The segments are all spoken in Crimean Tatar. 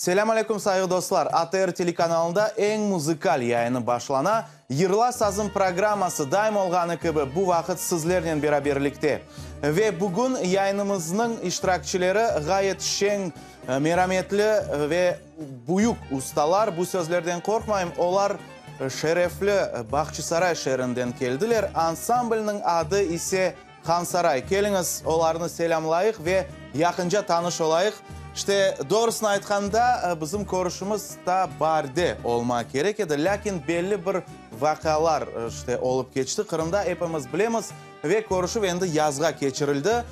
Selâm aleyküm, sayğı dostlar! ATR telekanalında eñ muzıkal yayını başlana. Yırla sazım programması daim olğanı kibi bu vaqıt sizlernen beraberlikte. Ve bugün yayınımıznıñ iştirakçileri ğayet şeñ, merametli ve büyük ustalar. Bu sözlerden qorqmayım, olar şerefli Bağçasaray şeerinden keldiler. Ansamblniñ adı ise Hansaray, keliñiz, olarnı selâmlayıq ve yaqınca tanış olayıq. İşte, doğrusını aytqanda, bizim körüşimiz ta baarde olma kerek edi, lâkin belli bir vaqialar, işte, olıp keçti Qırımda, epimiz bilemiz, ve körüşüv endi yazğa keçirildi.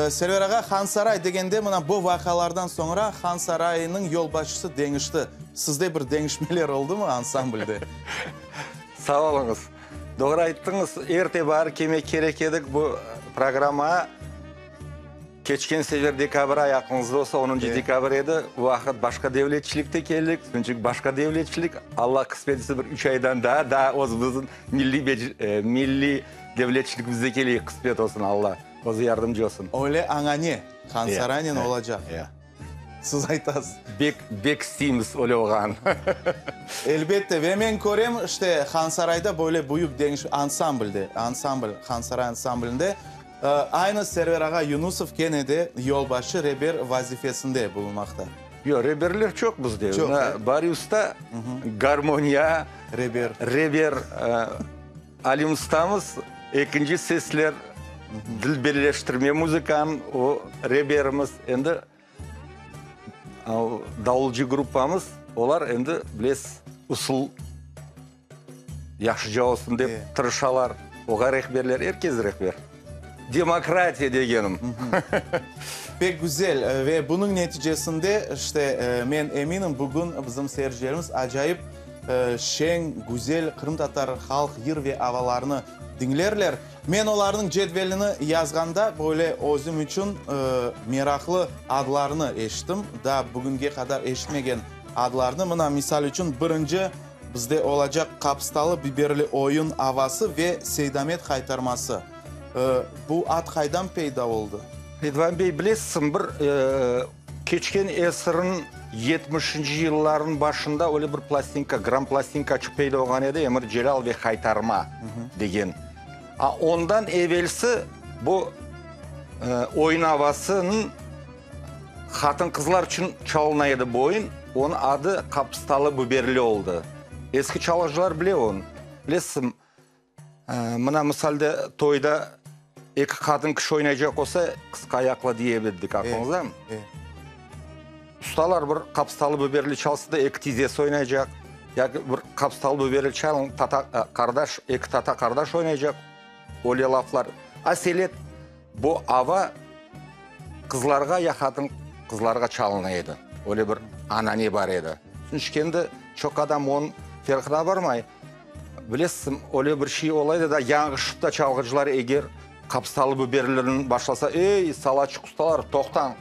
Server ağa, Hansaray degende, mına bu vaqialardan soñra Hansaraynıñ yolbaşçısı deñişti. Sizde bir deñişmeler oldumı ansamblde? Sağ oluñız. Doğru ayttıñız, erte baar kelmek kerek edik bu programmağa. Keçken sefer dekabr ayı, aqlıñızda olsa, onıncı dekabr edi. O vaqıt başqa devletçilikte keldik, çünki başqa devletçilik, Alla qısmet etse bir üç aydan daa, daa özümizniñ milliy milliy devletçiligimizde keleyik, qısmet olsun, Alla özü yardımcı olsun. Öyle añane, Hansaraynen olacaq. Siz aytasız. Bek, bek isteymiz öyle olğanın. Elbette, ve men körem, işte, Hansarayda böyle büyük deñiş, ansamblde, ansambl, Hansaray ansamblinde, aynı Server ağa Yunusov kene de yolbaşçı, reber vazifesinde bulunmaqta. Yoq, reberler çoq bizde. Çoq, Mına, Bari usta, garmoniya, Reber. reber, Alim ustamız, ekinci sesler, dil birleştirme muzıkanıñ o reberimiz. Endi davulcı gruppamız, olar endi, bilesiz, usul yahşıca olsun dep tırışalar. Oğa rehberler, er kes rehber. Demokratiya degenim. Pek güzel ve bunıñ neticesinde, işte, men eminim, bugün bizim seyircilerimiz acayip şeñ, güzel qırımtatar halq yır ve avalarını diñlerler. Men olarnıñ cedvelini yazğanda, böyle özüm içün meraqlı adlarnı eşittim, daa bugünge qadar eşitmegen adlarnı. Mına, misal içün, birinci bizde olacaq Qapıstalı biberli oyun avası ve Seydamet haytarması. Bu ad qaydan peyda oldı? Ridvan bey, bilesizmi, bir keçken esirniñ yetmişinci yıllarınıñ başında öyle bir plastinka, gramplastinkaçıq peyda olğan edi, Emir Celâl ve Haytarma degen. A ondan evelsi bu oyun avasınıñ qatın-qızlar içün çalına edi bu oyun, onıñ adı Qapıstalı biberli oldı. Eski çalğıcılar bile onı. Bilesizmi, Mına, misalde, toyda eki qadın kişi oynaycaq olsa, qısqa ayaqlı diye edik, aqlıñızdamı? Ustalar bir qapıstalı biberli çalsa da, eki tizesi oynaycaq, yaki bir qapıstalı biberli çalıñ, tata, qardaş, eki tata qardaş oynaycaq, öyle laflar. Aselet, bu ava qızlarğa ya qadın qızlarğa çalına edi, öyle bir anane bar edi. Çünki şimdi çoq adam onıñ ferqına barmay. Bilesiz, öyle bir şey ola edi da, yañğışıp da çalğıcılar eger qapıstalı biberlerni başlasa, ey, salaçıq ustalar, toqtañ!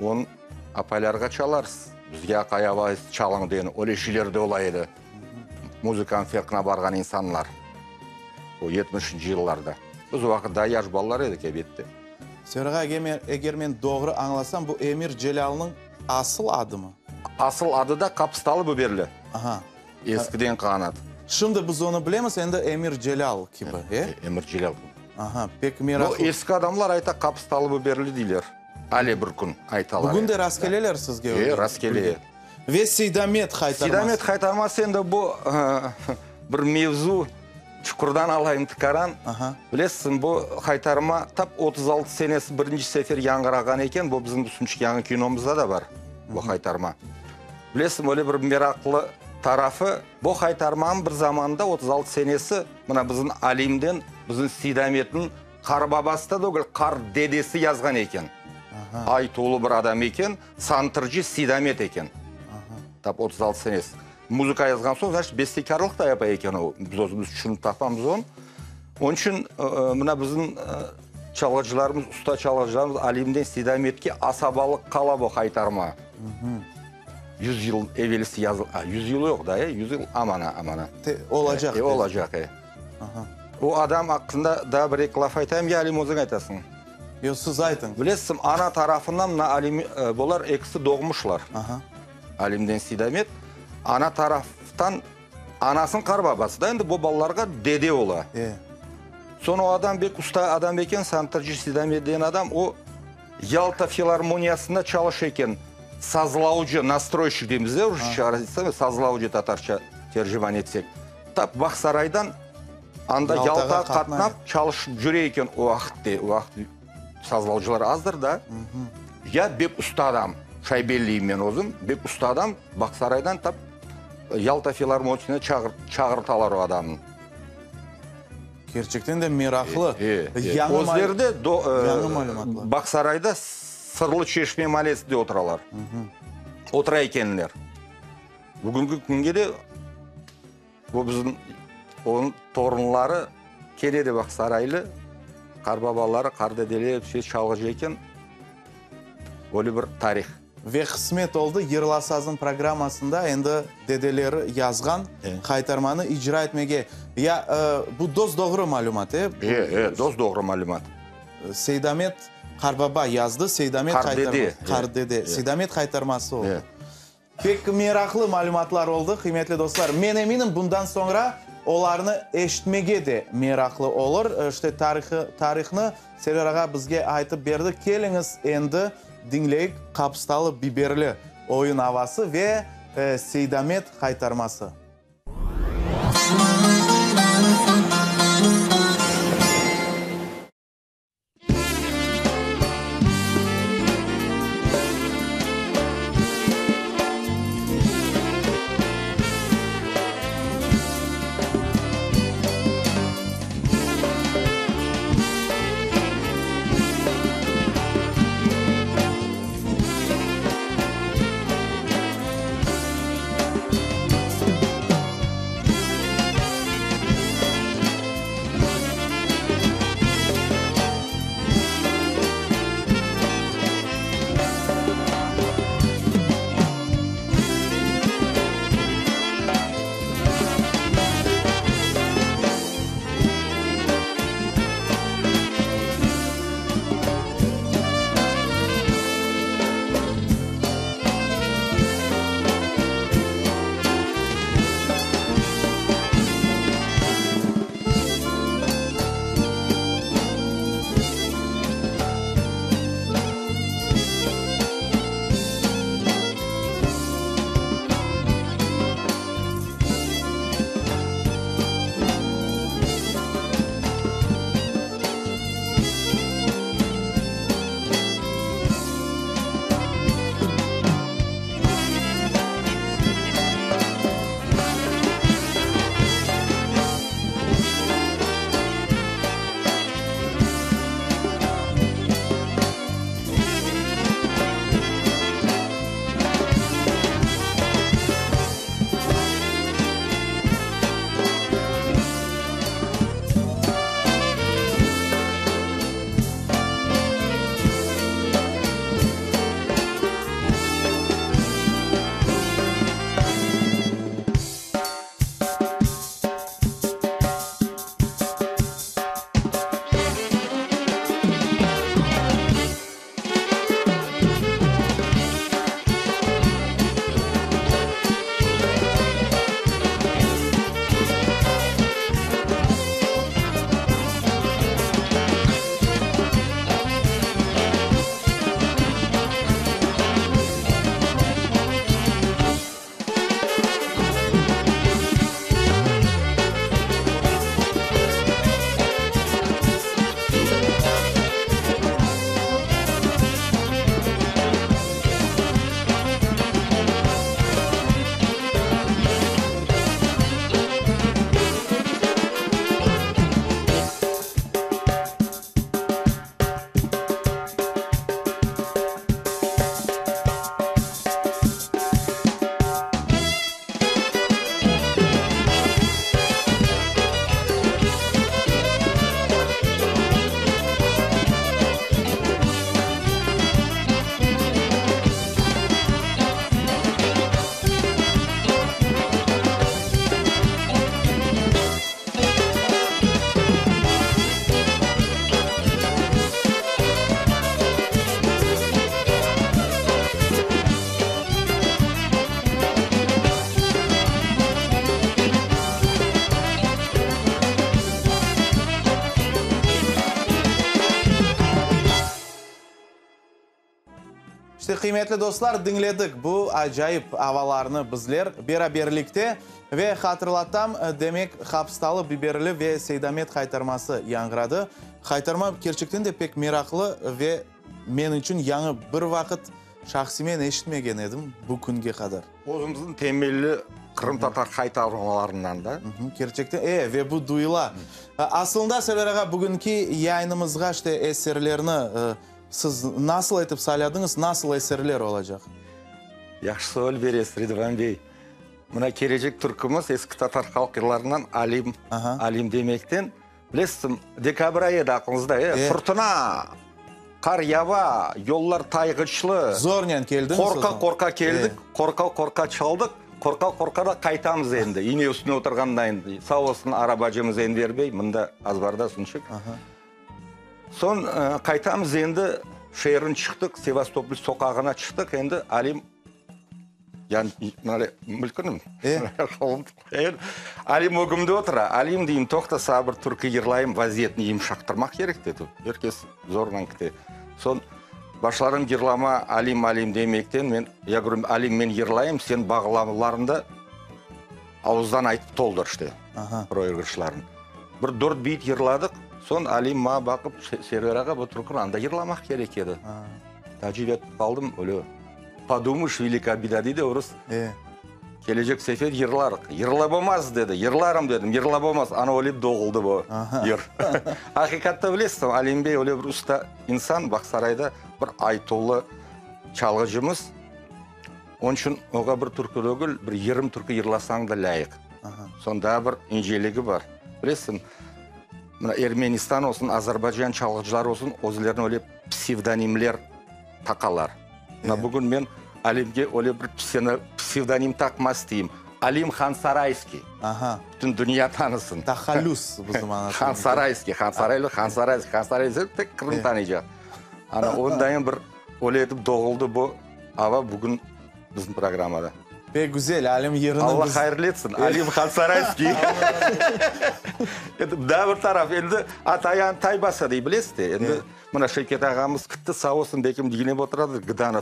Onı apaylarğa çalarsız, bizge aqay avay çalıñ degen öyle şeyler de ola edi. Muzıkanıñ ferqına barğan insanlar, o yetmişinci yıllarda. Biz o vaqıt daa yaş balalar edik, elbette. Server ağa, eger men doğru añlasam, bu Emir Celâlnıñ Asıl adımı? Asıl adı da Qapıstalı Biberli. Aha. Eskiden qanat. Şimdi biz onı bilemiz endi Emir Celâl kibi, e? Emir Celâl kibi. Aha, pek meraqlı. No, eski adamlar ayta Qapıstalı Biberli deyler. Ale bir kün aytalar. Bugün de rastkeleler sizge öyle? E, rastkele. Ve Seydamet haytarması. Seydamet haytarması endi bu bir mevzu. Çuqurdan alayım tikaran. Bilesiñ, bu haytarma tap 36 senesi birinci sefer yañğırağan eken, bu bizim üstünçik yañı kinomızda da bar, bu haytarma. Bilesiñ, öyle bir meraqlı tarafı, bu haytarmanı bir zamanda 36 senesi mına bizim Alimden, bizim Seydametniñ qarbabası da degil, qart dedesi yazğan eken. Aytuvlı bir adam eken, santırcı Seydamet eken. Tap 36 senesi. Muzıka yazğan soñ, znaçit, bestekârlıq da yapa eken o. Biz özümiz tüşünip tapamız onı. Onıñ içün mına bizim çalğıcılarımız, usta çalğıcılarımız Alimden Seydametke asabalıq qala bu haytarma. 100 yıl evelsi yazıl, a, 100 yıl yoq da, e, 100 yıl amana, amana. Olacaq. E, olacaq, e. O adam aqqında daa bir-eki laf aytayım ya, Alim, özüñ aytasıñ? Yoq, siz aytıñ. Bilesiñ, ana tarafından mına Alim, bular ekisi doğmuşlar. Alimden Seydamet. Ana taraftan anasınıñ qarbabası da endi bu balalarğa dede ola. Soñ o adam bek usta adam eken, santırcı Seydamet degen adam, o Yalta filarmoniyasında çalışa eken, sazlaucı, nastroyşik deymiz de rusça, sazlaucı tatarça terciman etsek. Tap Bağsaraydan Anda Yaltağa qatnap çalışıp cüre eken o vaqıtte, o vaqıt sazlavcılar azdır da. Ya bek usta adam, şay belleyim men özüm, bek usta adam, Bağsaraydan tap Yalta filarmonisine çağırtalar o adamnı. Kerçekten de meraqlı. Özleri de Bağsarayda Sırlı Çeşme malesinde oturalar, otura ekenler. Bugünki künge de. Bu bizim onıñ torunları kene de Bağsaraylı, qarbabaları, qardedeleri episi çalğıcı eken. Böyle bir tarih. Ve qısmet oldı, Yırla sazım programmasında endi dedeleri yazğan qaytarmanı icra etmege. Ya bu dos-doğru malümat, e? E, e, dos-doğru malümat. Seydamet qarbaba yazdı, Seydamet qaytarması. Qardede. Qardede. Seydamet qaytarması oldı. Pek meraqlı malümatlar oldı, qıymetli dostlar. Men eminim, bundan soñra olarnı eşitmege de meraqlı olur. İşte, tarihı, tarihnı Server ağa bizge aytıp berdi. Keliñiz, endi diñleyik Qapıstalı biberli oyun avası ve Seydamet qaytarması. İşte, qıymetli dostlar, diñledik bu acayip avalarnı bizler beraberlikte. Ve hatırlatam, demek, Hapıstalı biberli ve Seydamet haytarması yañğıradı. Haytarma kerçekten de pek meraqlı ve men içün yañı, bir vaqıt şahsiy men eşitmegen edim bu künge qadar. Özümizniñ temelli qırımtatar haytarmalarından da. Kerçekten, e, ve bu duyula. Aslında, Server ağa, bugünki yayınımızğa işte eserlerni siz nasıl etip sayladıñız, nasıl eserler olacaq? Yahşı sual beresiz, Ridvan bey. Mına kelecek türkümiz eski tatar halq yırlarından Alim, Alim demekten. Bilesiz, dekabr ayı edi, aqlıñızda, e? Fırtına, qar yava, yollar tayğıçlı. Zornen keldiñiz o zaman. Qorqa-qorqa keldik, qorqa-qorqa çaldıq, qorqa-qorqa da qaytamız endi. İne üstüne oturğanda endi. Sağ olsun arabacımız Enver bey, mında azbarda sınçıq. Soñ qaytamız endi, şeerni çıqtıq, Sevastopol soqağına çıqtıq, endi Alim Yani, mülkünim. Alim ögümde otura. Alim, deyim, toqta, saña bir türkü yırlayım, vaziyetni yımşaqtırmaq kerek, dedi. Er kes zorla kete. Soñ başladım yırlama, Alim, Alim demekten, men, ya говорю, Alim, men yırlayım, sen bağlamalarında avuzdan aytıp toldur, işte, proigırışlarnı. Bir dört beyt yırladıq, soñ Alim maña baqıp, Server ağa, bu türküni anda yırlamaq kerek edi. Taacip etip qaldım, öyle. Podumış, velika bida, dey de orus. Kelecek sefer yırlarıq. Yırlap olmaz, dedi. Yırlarım, dedim. Yırlap olmaz. Ana öyle doğuldı bu yır. Aqiqatta bilesiz, Alim bey öyle bir usta insan, Bağsarayda bir aytuvlı çalğıcımız. Onıñ içün oğa bir türkü degil, bir 20 türkü yırlasañ da lâyıq. Soñ daa bir inceligi bar. Bilesiñ, mına Ermenistan olsun, Azerbaycan çalğıcıları olsun, özlerine öyle psevdonimler taqalar. Mına bugün men Alimge öyle bir psevdonim taqma isteyim, Alim Hansarayskiy. Aha. Bütün dünya tanısın. Tahallüs bizim ana tilimiz. Hansarayskiy, Hansaraylı, Hansarayskiy, Hansarayskiy dese tek Qırım tanıycaq. Ana ondayın bir öyle etip doğuldı bu ava bugün bizim programmada. Pek güzel, Alim yırını biz... Allah hayırlı etsin, Alim Hansarayskiy. Endi daa bir taraf, endi at ayağını tay basa dey, bilesiz de, endi Mına Şevket ağamız kitti, sağ olsun, belkim diñlep oturadır, Gdanov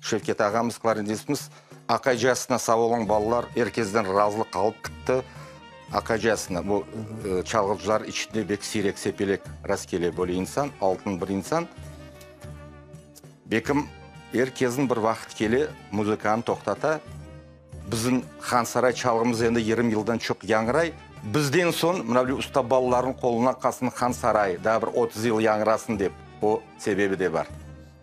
Şevket ağamız, klarnetistimiz, aqaycasına sağ oluñ, balalar, er kezden razılıq alıp kitti, aqaycasına, bu çalğıcılar içinde bek siyrek-sepelek rast kele böyle insan, altın bir insan. Belkim er kezdin bir vaqıt kele, muzıkanı toqtata. Bizim Hansaray çalğımız endi 20 yıldan çoq yañğıray. Bizden soñ mına böyle usta balalarnıñ qoluna qalsın Hansaray, daa bir 30 yıl yañğırasın dep, o sebebi de bar.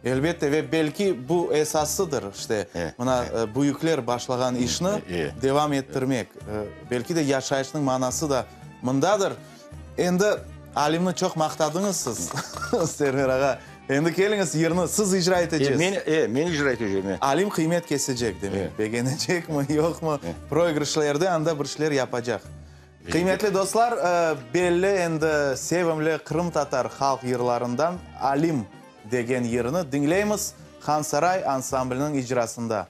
Elbette, ve belki bu esasıdır, işte, mına büyükler başlağan işni devam ettirmek. Belki de yaşayışnıñ manası da mındadır. Endi Alimni çoq maqtadıñız siz, Server ağa. Endi keliñiz, yırnı siz icra eteceksiz. Men, e, men icra etecem, e. Alim qıymet kesecek, demek. Begenecekmi, yoqmı, proigrışlerde anda bir şeyler yapacaq. Qıymetli dostlar, belli endi sevimli qırımtatar halq yırlarından Alim degen yırnı diñleymiz Hansaray ansambliniñ icrasında.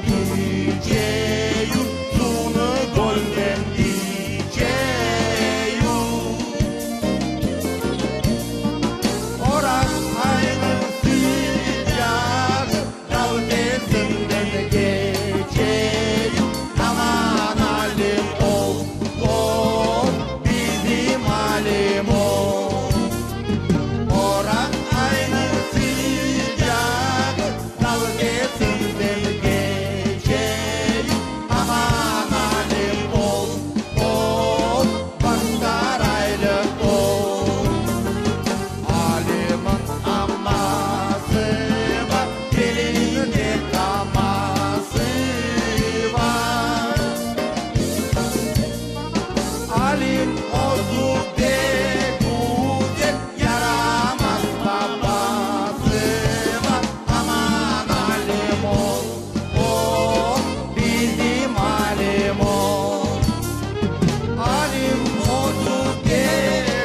biçeyim, Suvnı gölden içeyim. Oraq aynıñ sıcağı, Dağ tesinden keçeyim. Aman Alim ol, ol, bizim Alim ol. Oraq aynıñ sıcağı, Dağ tesinden keçeyim. Aman Alim ol, ol, Bağsaraylı ol. Alimniñ aması bar, belinde qaması bar. Alim özü de güzel, yaramaz babası bar. Aman Alim ol, ol, bizim Alim ol. Alim özü de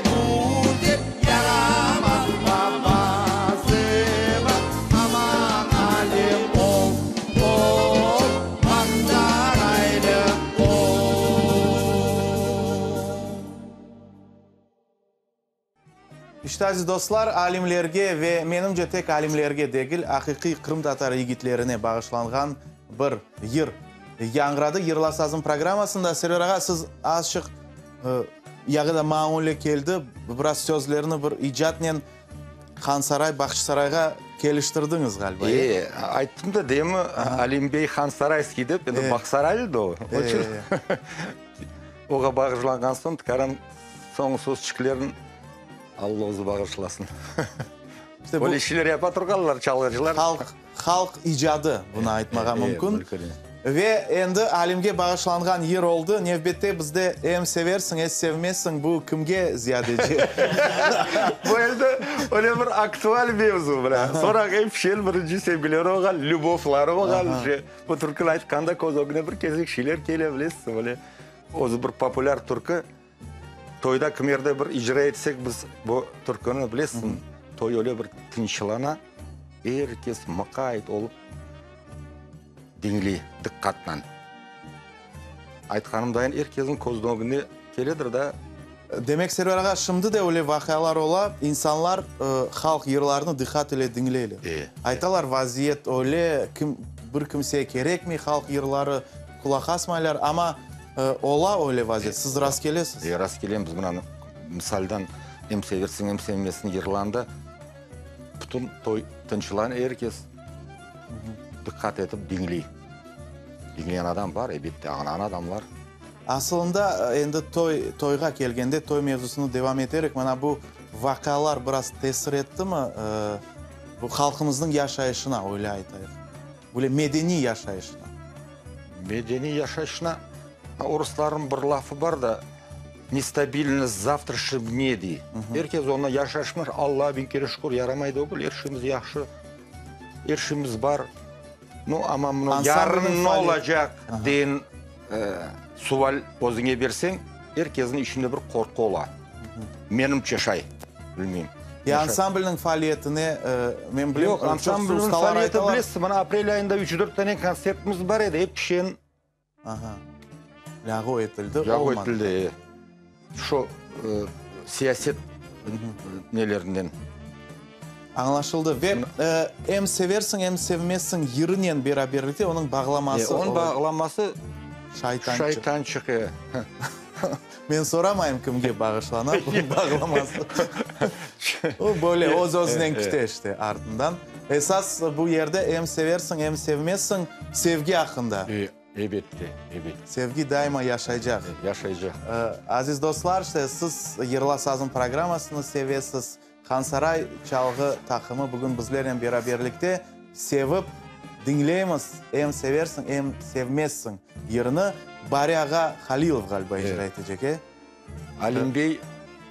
güzel, yaramaz babası bar. Aman Alim ol, ol, Bağsaraylı ol. İşte, aziz dostlar, alimlerge ve, menimce, tek alimlerge degil, aqiqiy qırımtatar yigitlerine bağışlanğan bir yır yañğıradı Yırla sazım programmasında. Server ağa, siz azçıq, yañı da maña öyle keldi, biraz sözlerni bir icatnen Hansaray, Bağçasarayğa keliştirdiñiz, ğaliba, e? E, ayttım da, deymi, Alim bey Hansarayskiy dep, endi Bağsaraylı da o. Oğa bağışlanğan soñ, tikaran soñu sözçiklerin Alla özü bağışlasın. İşte bu Öyle şeyler yapa turğanlar çalğıcılar. Halq, halq icadı, bunı aytmağa mümkün. Ve endi Alimge bağışlanğan yır oldı. Nevbette bizde Em seversiñ, es sevmezsiñ, bu kimge ziyadece? Bu endi öyle bir aktual mevzu, mına. Soñra em şel birinci sevgileri olğan, lübovları olğan. Bu türküni aytqanda köz ögüne bir kesek şeyler kele, bilesiz, öyle. Özü bir populâr türkü. Toyda kimerde bir icra etsek biz bu türküni, bilesiñ, toy öyle bir tınçlana, er kes mıqayt olıp diñley diqqatnen. Aytqanımdayın, er kesniñ közüniñ ögünde keledir da. Demek, Server ağa, şimdi de öyle vaqialar ola, insanlar halq yırlarını diqqat ile diñleyler. Aytalar, vaziyet öyle, kim, bir kimseye kerekmey halq yırları, qulaq asmaylar, amma Ola öyle vaziyet, siz rast kelesiz. E, rast kelemiz. Mına, misaldan, Em seversiñ, em sevmezsiñ yırlandı. Bütün toy tınçlan, er kes diqqat etip diñley. Diñleyen adam bar, elbette, añlağan adamlar. Asılında, endi toy, toyğa kelgende, toy mevzusını devam eterek, mına bu vaqialar biraz tesir ettimi bu halqımıznıñ yaşayışına, öyle aytayıq, böyle medeniy yaşayışına? Medeniy yaşayışına, oruslarnıñ bir lafı bar da, nestabilnost zavtraşnıñ dne dey. Er kes onı yaşaşmır, Allağa biñ kere şükür, yaramay degil, er şeyimiz yahşı, er şeyimiz bar. Nu, amma mına yarın ne olacaq deyen sual özüñe berseñ, er kesniñ içinde bir qorqu ola. Menimce şay, bilmeyim. Ya ansamblniñ faaliyetine, men bilem, Yoq, ansamblniñ faaliyeti, bilesiz, mına aprel ayında üç-dört tane kontsertimiz bar edi, epişen. Aha. Lâğu etildi, olmadı. Lâğu etildi, e. Şu siyaset nelerinden. Añlaşıldı. Ve Em seversiñ, em sevmezsiñ yırınen beraberlikte onıñ bağlaması. E, onıñ bağlaması Şaytançıq. Şaytançıq, e. Men soramayım kimge bağışlana bu bağlaması. O böyle öz-özünen kite işte artından. Esas bu yerde em seversiñ, em sevmezsiñ sevgi aqqında. E, ebette, ebet. Sevgi daima yaşaycaq. Yaşaycaq. Aziz dostlar, işte siz Yırla sazım programmasını sevesiz. Hansaray çalğı taqımı bugün bizlernen beraberlikte sevip diñleymiz Em seversiñ, em sevmezsiñ yırını Bari ağa Halilov ğaliba icra etecek, e? Alim bey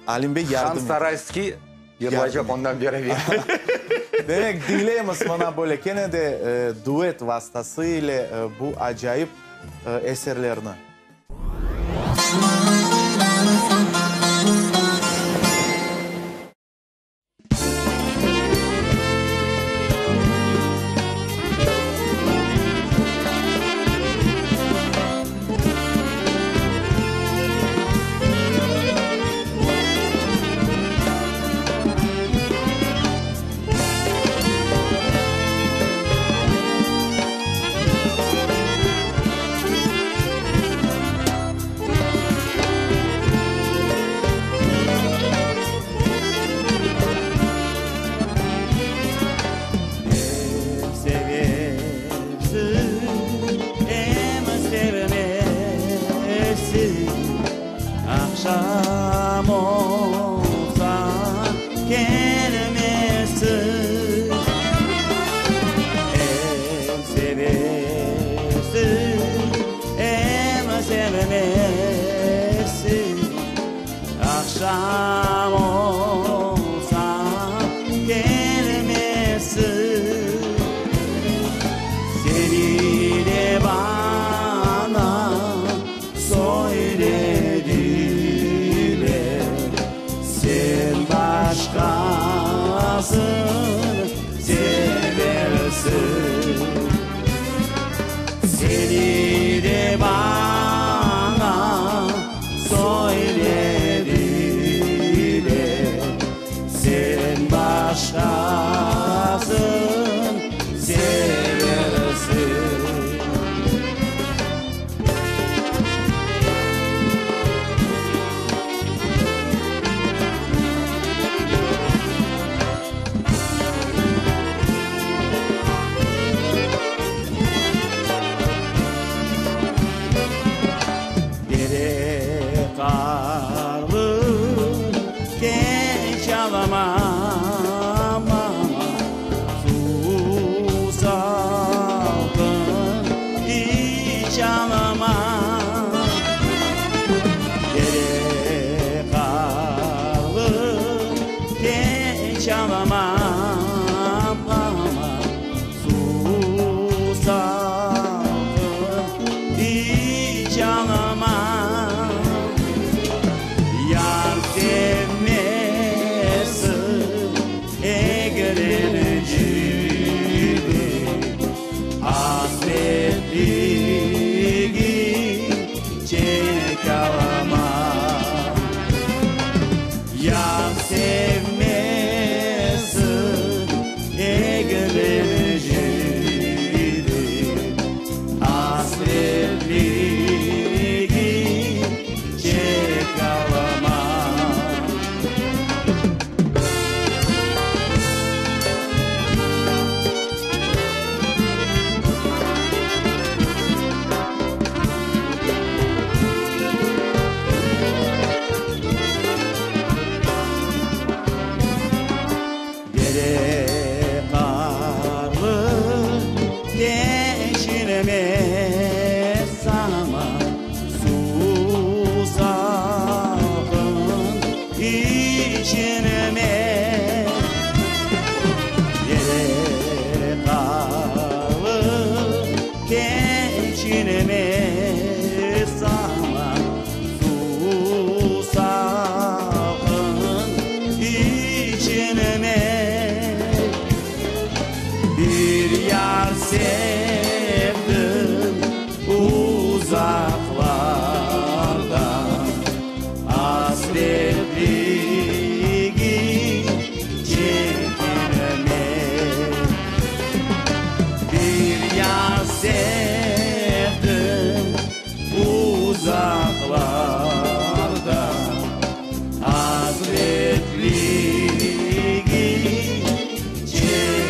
Alim bey yardım Han Sarayskiy yırlaycaq ondan beraber. Demek, diñleymiz mına böyle kene de duet vastası ile bu acayip eserlerni. Seni de bana söylediler, Sen başqasın seversiñ. Seni de maña söylediler, Sen başqasın seversiñ. Dere qarlı keç alamam, aman, Suv salqın iç alamam. Dere qarlı keç alamam, aman, Suv salqın iç alamam. Yar sevmesi eglencidir, Asretligi çekalamam. Yar sevmesi eglencidir, Asretligi çekalamam. Dere qarlı keçilmez aman, Suv salqın içilmez. Dere qarlı keçilmez aman, Suv salqın içilmez. Bir yar sevdim uzaqlarda, Asretligi çekilmez. Bir yar sevdim uzaqlarda, Asretligi çekilmez.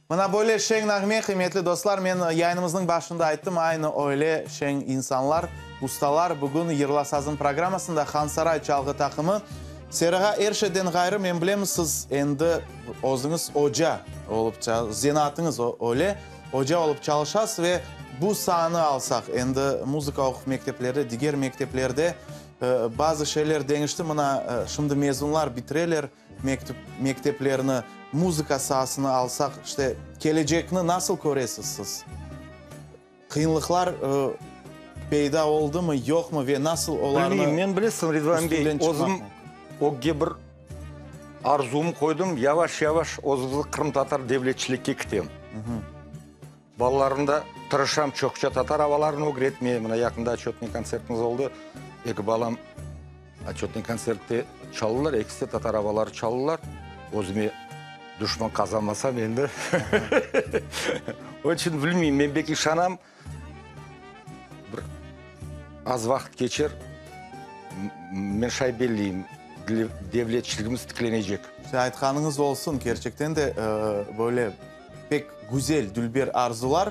Mına böyle şeñ nağme, qıymetli dostlar, men yayınımıznıñ başında ayttım, aynı öyle şeñ insanlar, ustalar bugün Yırla sazım programmasında Hansaray çalğı taqımı. Serağa, er şeyden ğayrı, men bilem, siz endi özüñiz oca olıp, zenaatıñız öyle, oca olıp çalışasız ve bu saanı alsaq, endi muzıka oquv mekteplerde, diger mekteplerde bazı şeyler deñişti, mına şimdi mezunlar bitireler mekteplerni, muzıka saasını alsaq, işte, kelecekni nasıl köresiz siz? Qıyınlıqlar peyda oldımı, yoqmı ve nasıl olarnı Bilmeyim, men bilesiñ, Ridvan bey, üstünden çıqmaq özüm mümkün? ögge bir arzumı qoydım, yavaş-yavaş özümüzni qırımtatar devletçilikke kitem. Balalarım da tırışam çoqça tatar avalarını ögretmeye. Mına yaqında otçötnıy kontsertimiz oldı, eki balam otçötnıy kontsertte çaldılar, ekisi de tatar avaları çaldılar. Özüme duşman qazanmasam endi. Onıñ içün bilmeyim, men bek işanam, bir az vaqıt keçer, men şay belleyim, devletçiligimiz tiklenecek. İşte aytqanıñız olsun, kerçekten de böyle pek güzel, dülber arzular.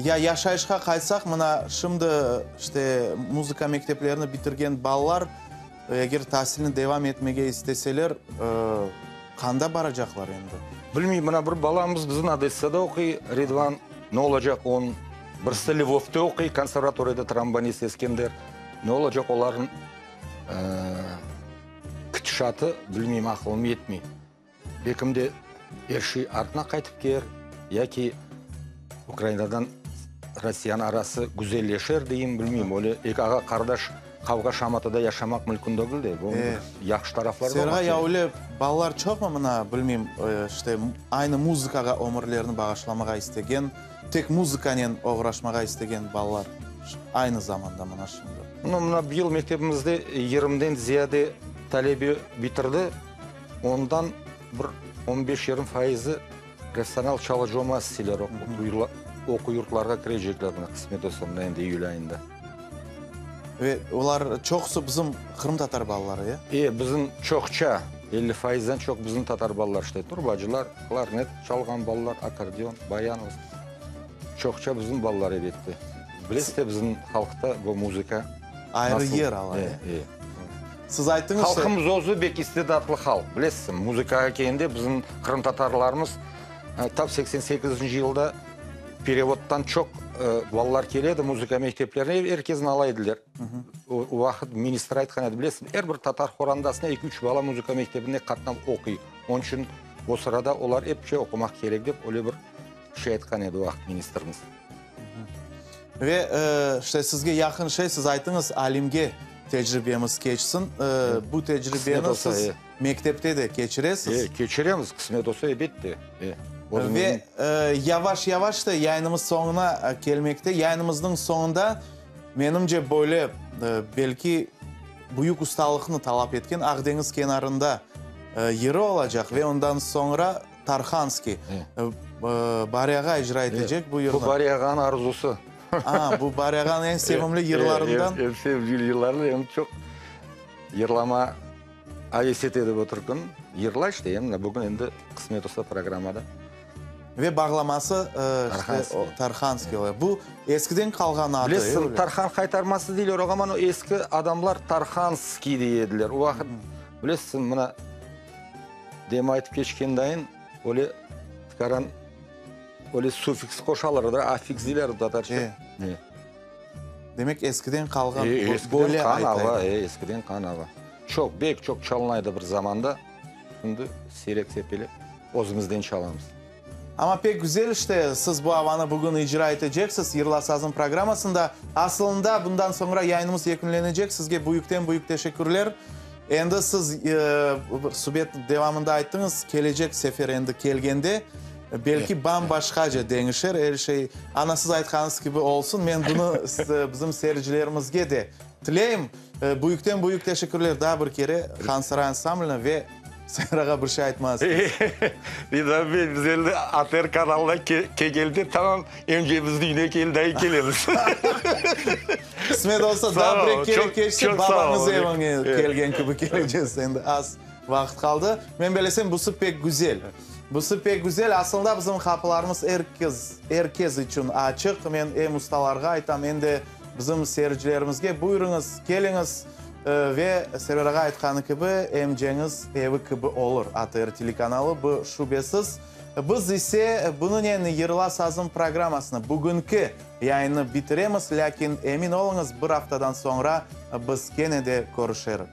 Ya yaşayışqa qaytsaq, mına şimdi işte muzıka mekteplerini bitirgen balalar, eger tasilni devam etmege isteseler, qanda baracaqlar endi? Bilmeyim, mına bir balamız bizim Odessada oquy, Ridvan, ne olacaq onıñ? Birisi Lvovda oquy, konservatoriyada trombonist Eskender. Ne olacaq olarnıñ ketişatı, bilmeyim, aqılım yetmey. Belkim de er şey artına qaytıp kelir, yaki Ukrainadan Rossiyanıñ arası güzelleşer deyim, bilmeyim. Öyle eki ağa-qardaş qavğa-şamatada yaşamaq mümkün degil de, bunıñ bir yahşı tarafları da olmaq Sergey, ya kerek. öyle balalar çoqmı mına, bilmeyim, işte, aynı muzıkağa ömürlerini bağışlamağa istegen, tek muzıkanen oğraşmağa istegen balalar aynı zamanda mına şimdi? No, mına bıyıl mektebimizde yigirmiden ziyade talebe bitirdi. Ondan bir on beş, 20 faizi professional çalıcı olmaq isteyler, oquv yurtlarğa kirecekler, mına, qısmet olsa, mına endi iyül ayında. Ve olar çoqusı bizim qırımtatar balaları, ya? E, bizim çoqça, 50 faizden çoq bizim tatar balaları işley. Turbacılar, klarnet çalğan balalar, akkordeon, bayan olsun. Çoqça bizim balalar, elbette. Bilesiz de, bizim halqta bu muzıka Ayrı nasıl? yer ala, E, ya? e. Siz ayttıñız, Halqımız özü bek istidatlı halq, bilesiz, muzıkağa kelgende bizim qırımtatarlarımız tap 88-nci yılda perevoddan çoq balalar kele edi muzıka mekteplerine, er kesni ala ediler. O vaqıt ministr aytqan edi, bilesiz, er bir tatar qorandasına eki-üç bala muzıka mektebine qatnap oquy, onıñ içün o sırada olar epçe oqumaq kerek dep öyle bir şey aytqan edi o vaqıt ministrimiz. Ve, işte, sizge yaqın şey, siz aytıñız, Alimge tecribemiz keçsin. Bu tecribeni siz mektepte de keçiresiz. E, keçiremiz, qısmet olsa, elbette. E, Ve yavaş-yavaş da yayınımız soñuna kelmekte. Yayınımıznıñ soñunda, menimce, böyle, belki, büyük ustalıqnı talap etken Aq deñiz kenarında yırı olacaq ve ondan soñra Tarhanskiy, Bari ağa icra etecek bu yırnı. Bu Bari ağanıñ arzusı. A, bu Bari ağanıñ eñ sevimli yırlarından. Eñ sevimli yırlarından, em çoq yırlama aves ete edi bu türkün. Yırlay işte, em bugün endi qısmet olsa programmada. Ve bağlaması Tarhanskiy ola. Bu eskiden qalğan adı. Bilesiñ, Tarhan qaytarması deyler oğa, amma eski adamlar Tarhanskiy dey ediler. O vaqıt, bilesiñ, mına. Dem aytıp keçken dayın, öyle tikaran, öyle suffiks qoşalar da, affiks deyler tatarca. E. Demek eskiden qalğan, E, eskiden böyle qan ava, aytaylar. e, eskiden qan ava. Çoq, bek çoq çalınaydı bir zamanda, şimdi siyrek-sepelek özümizden çalamız. Amma pek güzel işte, siz bu avanı bugün icra eteceksiz Yırla sazım programmasında. Asılında, bundan soñra yayınımız yekünlenecek. Sizge büyükten-büyük teşekkürler. Endi siz subet devamında ayttıñız, kelecek sefer endi kelgende, belki bam-başqaca deñişer er şey. Ana, siz aytqanıñız kibi olsun. Men bunı bizim seyircilerimizge de tileyim. Büyükten-büyük teşekkürler daa bir kere Hansaray ansambline ve Serrağa bir şey aytmaz. Nizam bey, biz endi ATR kanalına kelgende tamam emcemizniñ üyüne keldayı kelemiz. Qısmet olsa, daa bir eki kere keçsek, babañız eviñe kelgen kibi kelecegiz. Endi az vaqıt qaldı. Men belesem, busı pek güzel. Busı pek güzel. Asılında bizim qapılarımız er kes, er kes içün açıq. Men em ustalarğa aytam, em de bizim seyircilerimizge, buyurıñız, keliñiz. Ve Server ağa aytqanı kibi, emceñiz evi kibi olur ATR telekanalı, bu şübesiz. Biz ise bunınen Yırla sazım programmasını, bugünki yayınnı bitiremiz, lâkin emin oluñız, bir aftadan soñra biz kene de körüşerik.